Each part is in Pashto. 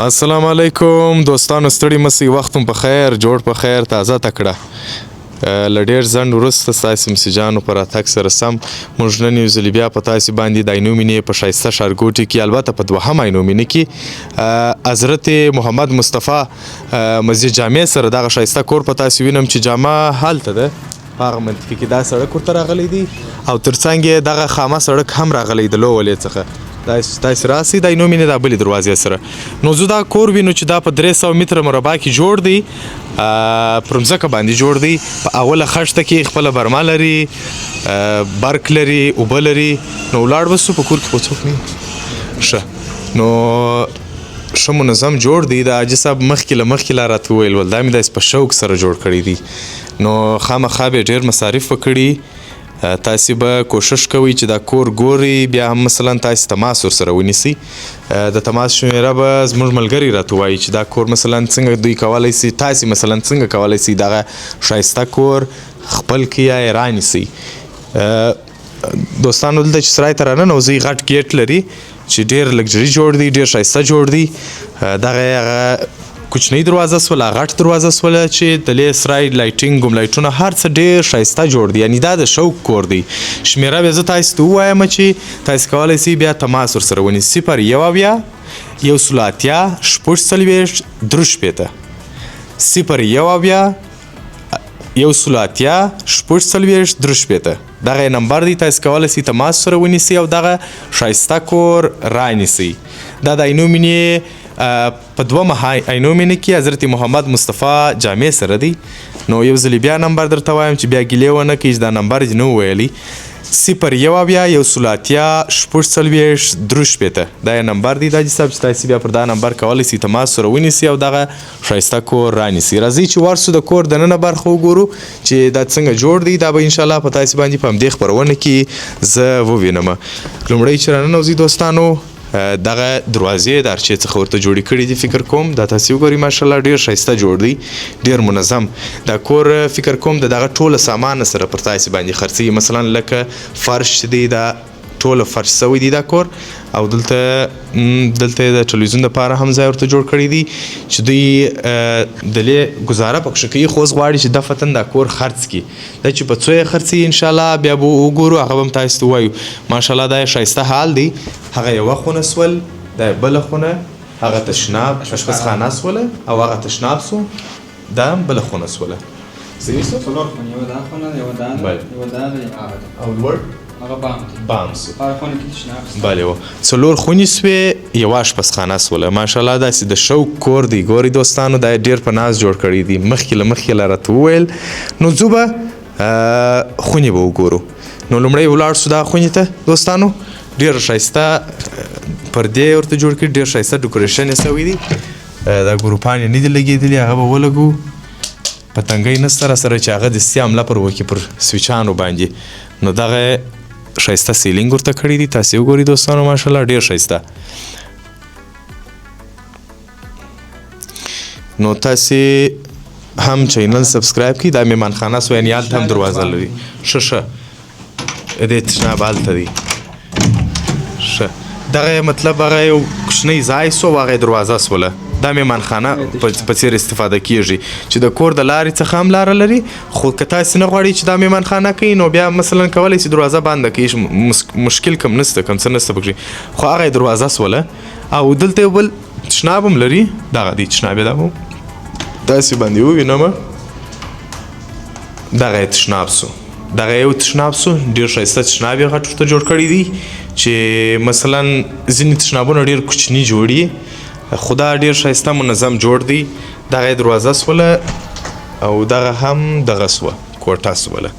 السلام علیکم دوستانو، ستړي مسی، وخت مو په خیر، جوړ په خیر، تازه تکړه. له ډېر ځنډ وروسته ستاسې مسیجانو په راتګ سره سم موږ نن یو ځلې بیا په تاسې باندې د عینومینې په ښایسته ښارګوټي کې، البته په دوهم عینومینه کې، حضرت محمد مصطفی مسجد جامع سره دغه ښایسته کور په تاسې وینم چې جامع هلته ده. په هغه منطقه کې دا سړک ورته راغلی دی او ترڅنګ یې دغه خامه سړک هم راغلی د لوولې څخه. تاسې راسئ د عینومینې دا بلې دروازې سره. نو زه دا کور وینو چې دا په 300 متره مربع کې جوړ دی، پر مځکه باندې جوړ دی. په اوله خښته کې خپله برمه لري، برق لري، اوبه لري. نو ولاړ به سو، په کور کې خو څوک نه. ښه، نو ښه منظم جوړ دی. د حاجي صاحب مخکې له مخکې لا راته وویل، ول دا مې داسې په شوق سره جوړ کړی دی، نو خامخا به ډېر مصارف وکړي. تاسې به کوشش کوئ چې دا کور ګورئ، بیا هم مثلا تاسې تماس ورسره ونیسئ. د تماس شمېره به زموږ ملګری راته وایي چې دا کور مثلا څنګه دوی کولی سي، تاسې مثلا څنګه کولی سئ دغه ښایسته کور خپل کړئ یا یې رانیسئ. دوستانو، دلته چې سرای ته راننوځئ غټ ګیټ لري چې ډېر لګژري جوړ دی، ډېر ښایسته جوړ دی. دغه یې هغه کوچنۍ دروازه سوله، غټ دروازه سوله چې د لې سرای lighting ګم لایټونه هر څه ډېر ښایسته جوړ دی. یعنی دا د شوق کور دی. شمېره به زه تاسې ته ووایم چې تاسې کولی سئ بیا تماس ورسره ونیسئ. 071 180 46 63، 071 180 46 63 دغه یې نمبر دی. تاسې کولی سئ تماس سره ونیسئ او دغه ښایسته کور رانیسئ. دا د عینومینې په دومه عینومینه کې حضرت محمد مصطفی جامع سره دی. نو یو ځلې بیا نمبر درته وایم چې بیا ګیلې ونه کوي چې دا نمبر دې نه ویلی. 071 180 46 63 دا یې نمبر دی. دا جي صاحب چې تاسې بیا پر دا نمبر کولی سئ تماس سره ونیسئ او دغه ښایسته کور رانیسئ. راځئ چې ورسو د کور دننه برخه وګورو چې دا څنګه جوړ دی. دا به انشاءالله په تاسې باندې په همدې خپرونه کې زه ووینم. لومړی چې راننوځئ دوستانو، دغه دروازې د ارچې څخه ورته جوړې کړې دي. فکر کوم دا تاسې وګورئ، ماشاءالله ډېر ښایسته جوړ دی، ډېر منظم دا کور. فکر کوم د دغه ټوله سامان سره پر تاسې باندې خرڅوي. مثلا لکه فرش دی، دا ټوله فرش سوی دی دا کور. او دلته د ټلویزیون دپاره هم ځای ورته جوړ کړی دی چې دوی د لې ګزاره پکښې کوي، خو اوس غواړي چې دفتن دا کور خرڅ کړي. دا چې په څو یې خرڅوي انشاءالله بیا به وګورو، هغه به هم تاسې ته ووایو. ماشاءالله دا یې ښایسته حال دی. هغه یوه خونه سول، دا یې بله خونه، هغه تشناب اشپزخانه سوله او هغه تشناب سو، دا هم بله خونه سوله. صحیح سو؟ څلور خونې، یوه دا خونه ده، یوه دا ده، یوه دا ده، یوه هغه ده. او لوړ هغه بام دی. بام سو. هغه خونه کې تشناب سته. بله وه. څلور خونې سوې، یوه اشپزخانه سوله. ماشاءالله داسې د شوق کور دی. ګورئ دوستانو، دا یې ډېر په ناز جوړ کړی دی. مخکې له مخکې لا راته وویل. نو ځو به خونې به وګورو. نو لومړی ولاړ سو دا خونې ته دوستانو. ډېر ښایسته پردې یې ورته جوړ کړي، ډېر ښایسته ډیکوریشن یې سوی دی. دا ګروپان یې نه دي لګېدلي، هغه به ولګو. پتنګۍ نسته راسره چې هغه دستي حمله پر وکړي پر سویچانو باندې. نو دغه ښایسته ceiling ورته کړی دی. تاسې وګورئ دوستانو، ماشاءالله ډېر ښایسته. نو تاسې هم channel subscribe کړئ. دا میمانخانه سوه، یعنې هلته هم دروازه لري. ښه ښه، دې تشناب هلته دی. ښه، دغه مطلب هغه یو کوچنی ځای سو، هغه دروازه سوله. دا میمانخانه په څېر استفاده کیږي چې د کور د لارې څخه هم لاره لري. خو که تاسې نه غواړئ چې دا میمانخانه کوي، نو بیا مثلا کولی سئ دروازه بنده کړئ، مشکل کم نشته، کم څه نشته پکښې. خو هغه یې دروازه سوله. او دلته یو بل تشناب هم لري، دغه دی تشناب یې، دا هم داسې باندې ووینم. دغه یې تشناب سو، دغه یو تشناب سو. ډېر ښایسته تشناب یې غټ ورته جوړ کړی دی چې مثلا ځینې تشنابونه ډېر کوچني جوړي، خو دا ډېر ښایسته منظم جوړ دی. دغه یې دروازه سوله او دغه هم دغه سوه، کوټه سوله.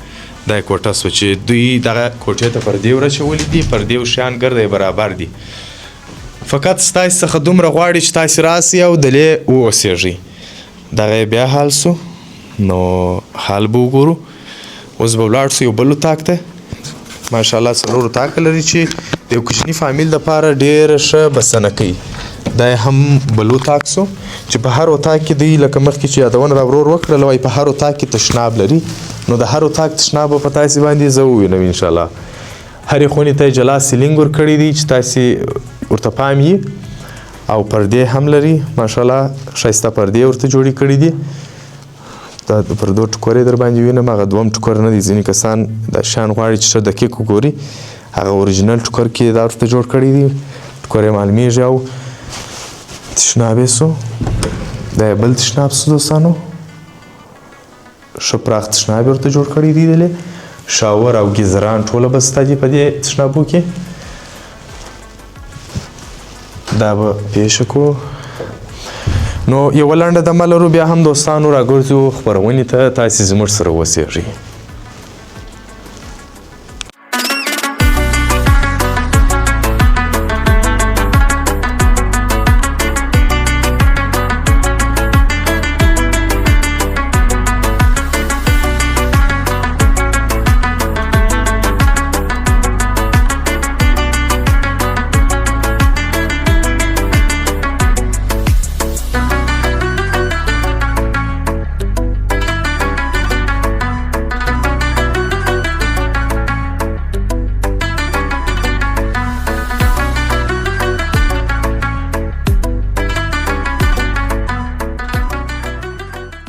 دا یې کوټه سوه چې دوی دغه کوټې ته پردې ورچولې دي، پردې او شیان ګرده یې برابر دي. فقط ستاسې څخه دومره غواړي چې تاسې راسئ او د لې واوسېږئ. دغه یې بیا حال سو، نو حال به وګورو. اوس به ولاړ سو یو بل اتاق ته. ماشاءالله څلور اتاقه لري چې د یو کوچني فامیل دپاره ډېره ښه بسنه کوي. دا یې هم بل اتاق سو چې په هر اتاق کې دوی لکه مخکې چې یادونه را ورور وکړله، وایي په هر اتاق کې تشناب لري. نو د هر اتاق تشناب به په تاسې باندې زه ووینم انشاءالله. هرې خونې ته یې جلا ceiling ورکړی دی چې تاسې ورته پام یي. او پردې هم لري، ماشاءالله ښایسته پردې ورته جوړې کړې دي. دا د پردو ټوکرې در باندې وینم، هغه دوم ټوکر نه دی. ځینې کسان دا شیان غواړي چې ښه دقیق وګوري، هغه original ټوکر کې دا ورته جوړ کړی دی، ټوکر یې معلومیږي. او تشناب یې سو، دا یې بل تشناب سو دوستانو، ښه پراخ تشناب یې ورته جوړ کړی دی. دلې شاور او ګیزران ټوله بسته دي په دې تشنابو کې. دا به پېښه کړو. نو یوه لنډه دمه لرو، بیا هم دوستانو راګرځو خپرونې ته، تاسې زموږ سره اوسېږئ.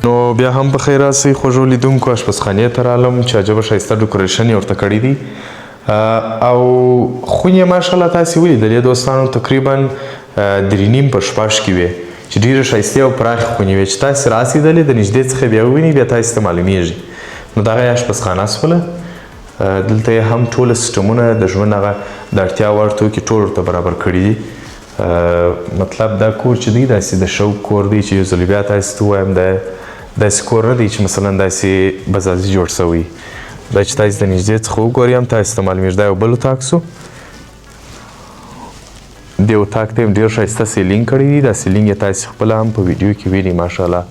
نو بیا هم په خیر راسئ خوږو لیدونکو. آشپزخانې ته رالم چې عجبه ښایسته ډیکوریشن یې ورته کړی دی. او خونې ماشاءالله تاسې ولیدلې دوستانو، تقریبا 3.5 په 6 کې وې چې ډېرې ښایستې او پراخې خونې وې چې تاسې راسئ دلې د نږدې څخه بیا ووینئ، بیا تاسې ته معلومیږي. نو دغه یې آشپزخانه سوله. دلته یې هم ټوله سیستمونه د ژوند هغه د اړتیا وړ توکي ټول ورته برابر کړي دي. مطلب دا کور چې دی داسې د شوق کور دی چې یو ځل بیا تاسې ته ووایم، دا داسې کور نه دی چې مثلا داسې بزازي جوړ شوی. دا چې تاسې د نږدې څخه وګورئ هم تاسې ته معلومیږي. دا یو بل اتاق سو، دې اتاق ته یې هم ډېر ښایسته ceiling کړی دی. دا ceiling یې تاسې خپله هم په ویډیو کې وینئ، ماشاءالله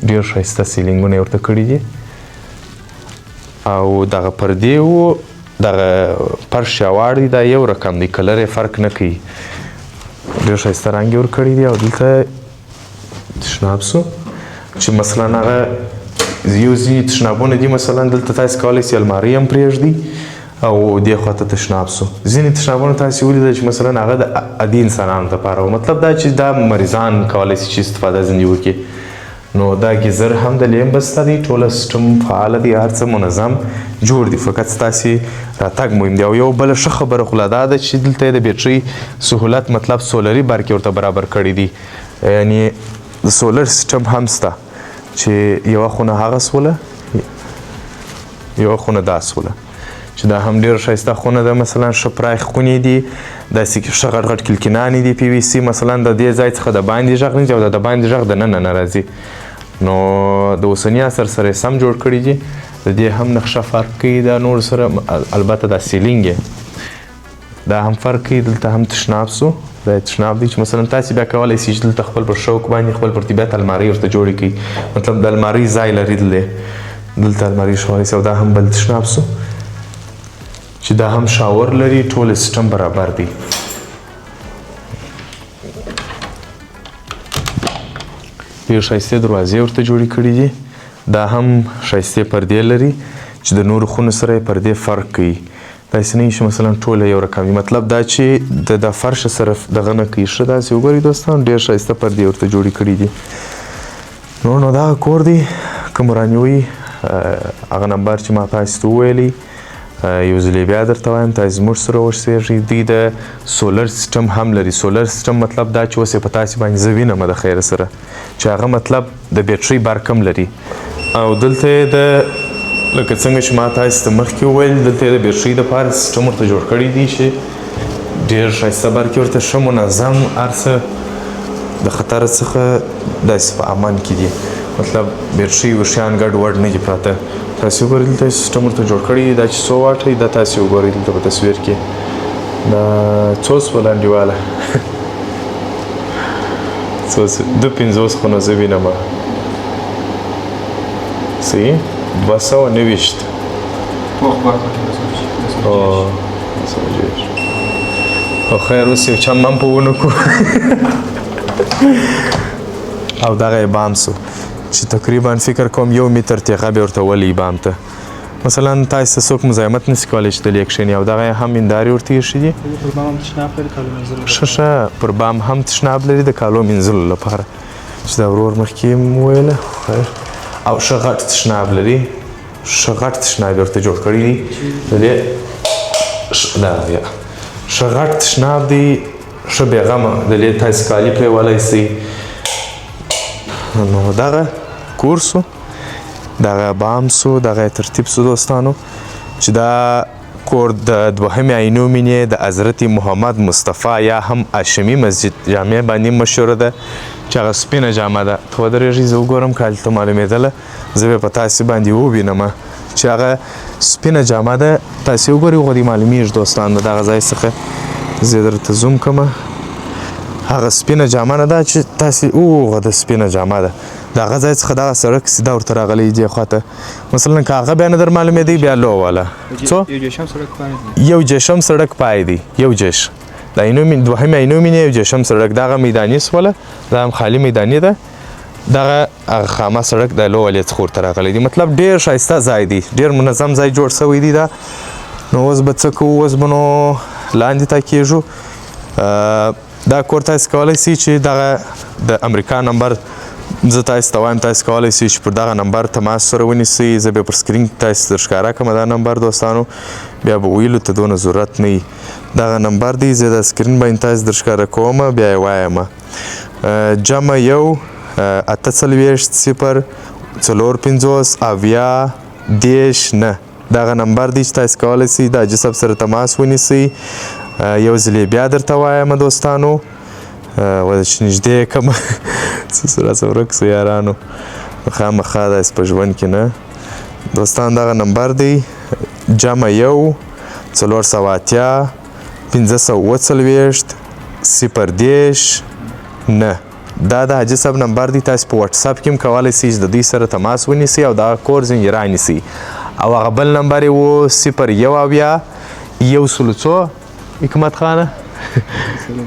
ډېر ښایسته سیلینګونه یې ورته کړي دي. او دغه پردې و دغه فرش اواړ دی، دا یو رقم دی، colour یې فرق نه کوي، ډېر ښایسته رنګ یې ورکړی دی. او دلته تشناب سو چې مثلا هغه یو ځینې تشنابونه دي، مثلا دلته تاسې کولی سئ المارۍ هم پرېږدئ او دې خوا ته تشناب سو. ځینې تشنابونه تاسې ولیدل چې مثلا هغه د عادي انسانانو دپاره و، مطلب دا چې دا مریضان کولی سي چې استفاده ځینې وکړي. نو دا ګیزر هم د لیم بسته دی، ټوله سیستم فعاله دی، هر څه منظم جوړ دی، فقط ستاسې راتګ مهم دی. او یو بله ښه خبره خو لا دا ده چې دلته یې د بیټرۍ سهولت، مطلب سولري برق یې ورته برابر کړی دی، یعنې د سولر سیستم هم سته چې یوه خونه هغه سوله، یوه خونه دا سوله، چې دا هم ډېره ښایسته خونه ده. مثلا ښه پراخ خونې دي، داسې ښه غټ غټ کلکینانې دي، پی وي سي. مثلا د دې ځای څخه د باندې غږ نه ځي او د باندې غږ د ننه نه راځي. نو د اوسني عصر سره یې سم جوړ کړي دي، د دې هم نقشه فرق کوي دا نور سره، البته دا ceiling یې دا هم فرق کوي. دلته هم تشناب سو، دا تشناب دی چې مثلا تاسې بیا کولی سئ چې دلته خپل پر شوق باندې خپل پر طبیعت المارۍ ورته جوړې کړئ، مطلب د المارۍ ځای لري دلته المارۍ ښولی سي. او دا هم بل تشناب سو چې دا هم شاور لري، ټول سیستم برابر دی. ډېر ښایستې دروازې ورته جوړې کړې دي، دا هم ښایستې پردې لري چې د نورو خونو سره یې پردې فرق کوي. داسې نه چې مثلا ټوله یو رقم وي، مطلب دا چې د فرش سره دغه نه کوي. ښه داسې وګورئ دوستان، ډېر ښایسته پردې ورته جوړې کړې دي. نو دا کور دی که مو رانیوئ، هغه نمبر چې ما تاسې ته وویلی یو ځل بیا درته وایم، تاسې زموږ سره اوسېږئ. دوی د سولر سیستم هم لري. سولر سیستم مطلب دا چې اوس یې په تاسې باندې زه وینم د خیره سره چې هغه مطلب د بیټرۍ برق هم لري. او دلته یې د لکه څنګه چې ما تاسې ته مخکې وویل، دلته یې د بیټرۍ دپاره سیستم ورته جوړ کړی دی چې ډېر ښایسته برق یې ورته ښه منظم، هر څه د خطر څخه داسې په امان کې دي، مطلب بیټرۍ وشیان ګډ وډ نه دي پراته. تاسې وګورئ دلته سیستم ورته جوړ کړی دی، دا چې څو واټ دی دا تاسې وګورئ دلته په تصویر کې، دا څو سوه انډیواله څو 250 خو نو زه وینم، صحیح 229. پوخ برق او خیر اوس یو چم هم په ونه کو. او دغه یې بام سو چې تقریبا فکر کوم 1 متر تیغه به ورته ولي بام ته. مثلا تاسو ته څوک مزاحمت نشي کولی چې دلې کښېني، او دغه هم هندارې ورته ایښي دي. پر بام هم تشناب لري، کالو مینځلو. ښه ښه، پر بام هم تشناب لري د کالو مینځلو لپاره، چې دا ورور مخکې وویله. خیر، او ښه غټ تشناب لري، ښه غټ تشناب یې ورته جوړ کړی دی. د دې دا بیا ښه غټ تشناب دی، ښه بېغمه د دې تاسې کالي پرېولی سئ. نو دغه کور سو، دغه بام سو، دغه ترتیب سو دوستانو، چې دا کور د دوهمې عینو مینې د حضرت محمد مصطفی یا هم هاشمي مسجد جامع باندې مشهوره ده، چې هغه سپینه جامه ده. ته ودرېږئ زه وګورم که هلته معلومېدله، زه به په تاسې باندې ووینم چې هغه سپینه جامه ده. تاسې وګورئ، هغه دې معلومېږي دوستان. د دغه ځای څخه زه درته زوم کړم، هغه سپینه جامه نه ده چې تاسې هغه د سپینه جامه ده، د هغه ځای څخه دغه سړک سیده ورته راغلی دی خواته. مثلا که هغه بیا نه در معلومېدی، بیا لو واله څو یو جیشم سړک پای دی، یو جیشم سړک پای دی، یو جیش د عینو مین دوهمې عینو مینې یو جیشم سړک، دغه میداني سوله، دا هم خالي میداني ده. دغه هغه خامه سړک د لو والې څخه ورته راغلی دی. مطلب ډېر ښایسته ځای دی، ډېر منظم ځای جوړ شوی دی دا. نو اوس به څه کوو؟ اوس به نو لاندې تا کېږو. دا کور تاسې کولی سئ چې دغه د امریکا نمبر زه تاسې ته وایم، تاسې کولی سئ چې پر دغه نمبر تماس سره ونیسئ. زه به پر سکرین تاسې در ښکاره کړم دا نمبر دوستانو، بیا به ویلو ته دونه ضرورت نه وي. دغه نمبر دی، زه د سکرین باندې تاسې در ښکاره کوم، بیا یې وایم. جمع یو 48 0 4 50 70 30 9، دغه نمبر دی چې تاسې کولی سئ د حاجي صاحب سره تماس ونیسئ. یو ځل یې بیا درته وایم دوستانو، چې نږدې کړم څه سره څه ورک سو یارانو، خامخا داسې په ژوند کې نه. دوستان دغه نمبر دی، جمع یو 480 547 0 30 9، دا د حاجي صاحب نمبر دی. تاسې په واتساپ کې هم کولی سئ چې د دوی سره تماس ونیسئ او دغه کور ځینې رانیسئ. او هغه بل نمبر یې و 0 71 یو سلو څو حکمت خانه؟ 0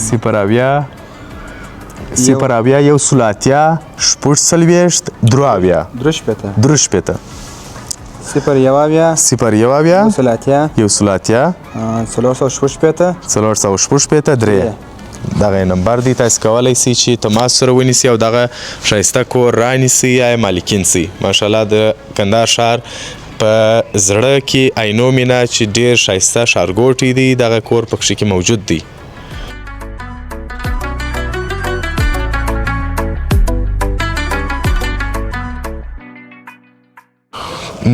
70 0 70 یو سلو 80 46 73 درې شپېته 63 0 71 0 71 180 یو سلو 80 460 463 3. دغه نمبر دی، تاسو کولی سئ چې تماس سره ونیسئ او دغه ښایسته کور رانیسئ یا یې مالکین سئ. ماشاءالله د کندهار ښار په زړه کې عینو مینه چې ډېر ښایسته ښارګوټی دی، دغه کور پکښې کې موجود دی.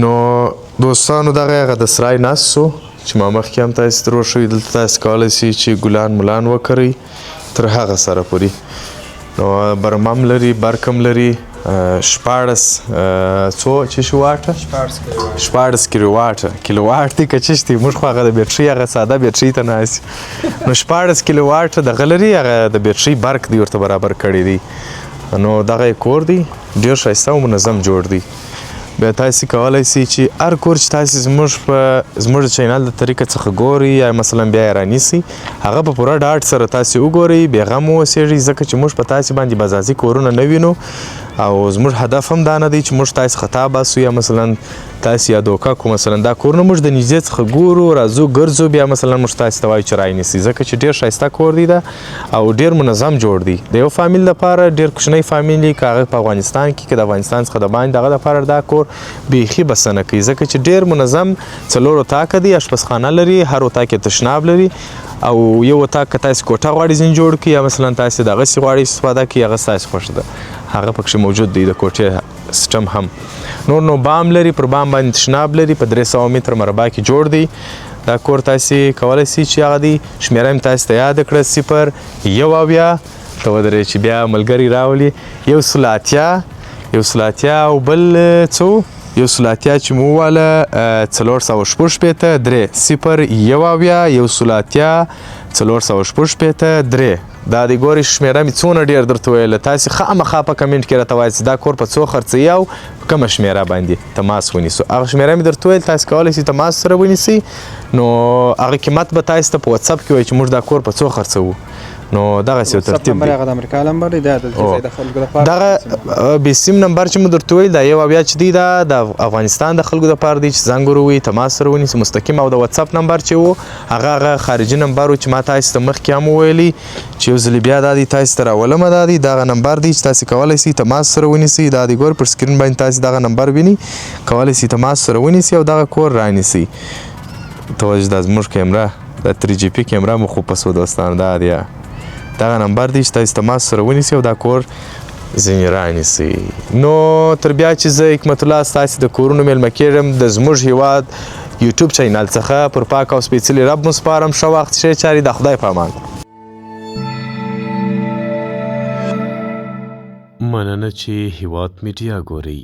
نو دوستانو دغه هغه د سرای ناست سو چې ما مخکې هم تاسې ته وښیو. دلته تاسې کولی سئ چې ګلان ملان وکرئ تر هغه سره پورې. نو برمم لري، برق هم لري، 16 څو چې شو واټه؟ 16 کیلوواټه. کیلوواټ دی که څه دی، موږ خو هغه د بیټرۍ هغه ساده بیټرۍ ته ناست یو. نو 16 کیلوواټه دغه لري، هغه د بیټرۍ برق دی ورته برابر کړی دی. نو دغه یې کور دی، ډېر ښایسته او منظم جوړ دی. بیا تاسې کولی سئ چې هر کور چې تاسې زموږ د چینل د طریقه څخه ګورئ یا مثلا بیا یې رانیسئ، هغه په پوره ډاډ سره تاسې وګورئ، بېغمه اوسېږئ، ځکه چې موږ په تاسې باندې بزازي کورونه نه وینو او زموږ هدف هم دا نه دی چې موږ تاسې خطا باسو یا مثلا تاسې یا دوکه کړو. مثلا دا کورونه موږ د نږدې څخه ګورو، راځو ګرځو، بیا مثلا موږ تاسې ته وایو چې راینیسئ، ځکه چې ډېر ښایسته کور دی دا او ډېر منظم جوړ دی. د یو فامیل لپاره ډېر کوچنی فامیل که هغه په افغانستان کې که د افغانستان څخه د باندې، دغه لپاره دا کور بیخي بسنه کوي، ځکه چې ډېر منظم 4 اتاقه دی، آشپزخانه لري، هر اتاق یې تشناب لري او یو اتاق که تاسې کوټه غواړئ ځینې جوړ کړئ یا مثلا تاسې دغسې غواړئ استفاده کړئ، هغه ستاسې خوښه ده، هغه پکښې موجود دی. د کوټې سیستم هم نور نو بام لري، پر بام باندې تشناب لري، په 300 متر مربع کې جوړ دی. دا کور تاسې کولی سئ چې هغه دی، شمېره مې تاسې ته یاده کړه، 0 71 ته ودرېږئ چې بیا ملګری راولي، یو سل اتیا، یو سل اتیا او بل څو یو سل اتیا چې مو وواله 466 3 0 71 یو سل اتیا 466 3. دا دی ګورئ شمېره مې څونه ډېر درته ویله، تاسې خامخا په کمنټ کې راته وایاست چې دا کور په څو خرڅوي او په کومه شمېره باندې تماس ونیسو. هغه شمېره مې درته وویل، تاسې کولی شئ تماس سره ونیسئ. نو هغه قیمت به تاسې ته په واتساپ کې وایي چې موږ دا کور په څو خرڅوو. نو دغسې یو ترتیب نمبر هغه د امریکا نمبر دی، دا د ځای د خلکو لپاره. دغه بیسیم نمبر چې مو درته ویل دا یو اویا چې دی دا د افغانستان د خلکو لپاره دی چې زنګ وروي، تماس سره ونیسي مستقیم. او د واتساپ نمبر چې وو هغه خارجي نمبر و چې ما تاسو ته مخکې هم وویلي چې یو ځل بیا دا دی تاسو ته راولم، دا دی دغه نمبر دی چې تاسو کولی شئ تماس سره ونیسئ. دا دی ګور پر سکرین باندې تاسو دغه نمبر وینئ، کولی شئ تماس سره ونیسئ او دغه کور رانیسئ. توجه، دا زموږ کیمره د 3 جی پی کیمره مو خو پسو دوستان، دا دی دغه نمبر دی چې تاسو تماس سره ونیسئ او دا کور ځینې رانیسئ. نو تر بیا چې زه حکمت الله ستاسې د کورونو میلمه کېږم د زموږ هیواد یوټیوب چینل څخه، پر پاک او سپېڅلي رب مو سپارم. ښه وخت، ښې چارې، د خدای په امان. مننه چې هیواد میډیا ګورئ.